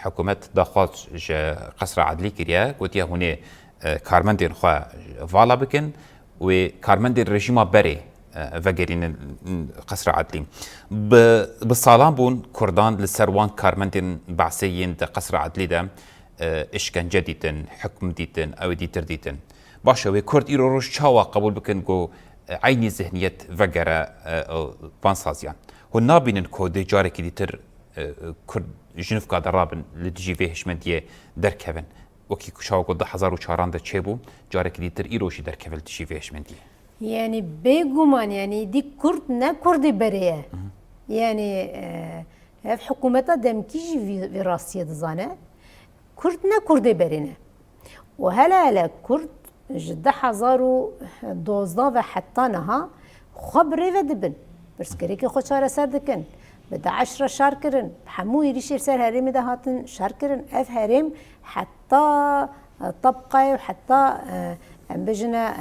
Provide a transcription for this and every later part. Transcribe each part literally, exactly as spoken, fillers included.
Hikûmet daxwaz ji Qesra Edlî kiriye, gotiye hûn ê, e, karmendên xwe vala bikin, wê karmendên rejîma berê, e, vegerînin Qesra Edlî. Bi, bi salan bûn Kurdan li ser wan karmendên Be'sê yên di Qesra Edlî de, e, işkence dîtin, hukm dîtin, ew ê dîtir dîtin. Baş e, wê Kurd îro roj çawa qebûl bikin ku, e, eynî zihniyet vegere, e, van saziyan? Hûn nabînin ku dê carekî dîtir, e, Kurd ji nifka de rabin li dijî vê hişmendiyê derkevin? Wekî ku çawa ku du hezar û çaran de çêbû, carekî dîtir îro jî derkeve li dijî vê hişmendiyê. Yanî bêguman, yanî dî Kurd ne Kurdê berê ye. Yanî, e, ev hikûmeta demkî jî vî, vî rastiyê dizane. Kurd ne Kurdê berê ne. Û hele hele Kurd ji du hezar û dozdeh ve heta niha xwe bi rê ve dibin. Pirsgirêkê xwe çareser dikin. Bi DAIŞ re şer kirin. Bi hemû êrîşê ser herêmê de hatin şer kirin. Ev herêm heta, e, Tabqayê û heta, e, em bijine,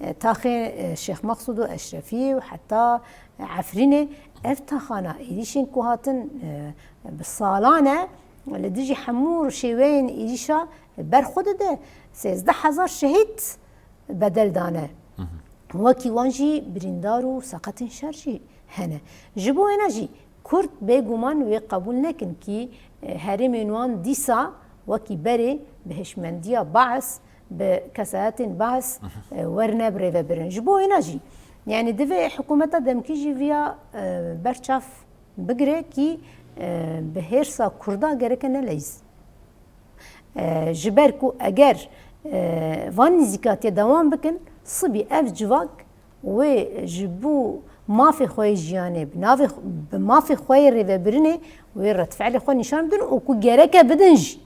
e, e, taxê, e, Şêx Mexsûd û Eşrefî û heta, e, Efrînê ev taxana êrîşên ku hatin, e, bi salan e li dijî hemû şêweyên êrîşa ber xwe dide. Sêzdeh hezar şehîd bedel dane. Wekî wan jî birîndar û seqetên şer jî hene. Ji bo wêna jî Kurd bêguman wê qebûl nekin kî, e, herêmên wan dîsa wekî berê bi hişmendiya Baes, bi kesayetên Baes, e, werine birêvebirin. Ji bo wêna jî, yanî divê hikûmeta demkî jî viya, e, berçav bigire kî, e, bi hêrsa Kurda gereke neleyîz. E, ji ber ku eger, e, van nîzîkatiye dewam bikin, sibî ev civak wê ji bo mafê xwe yê jiyanê, bi navê xwe, bi mafê xwe yê rêvebirinê wê redfe'lê xwe nîşan bidin û ku gereke bidin jî.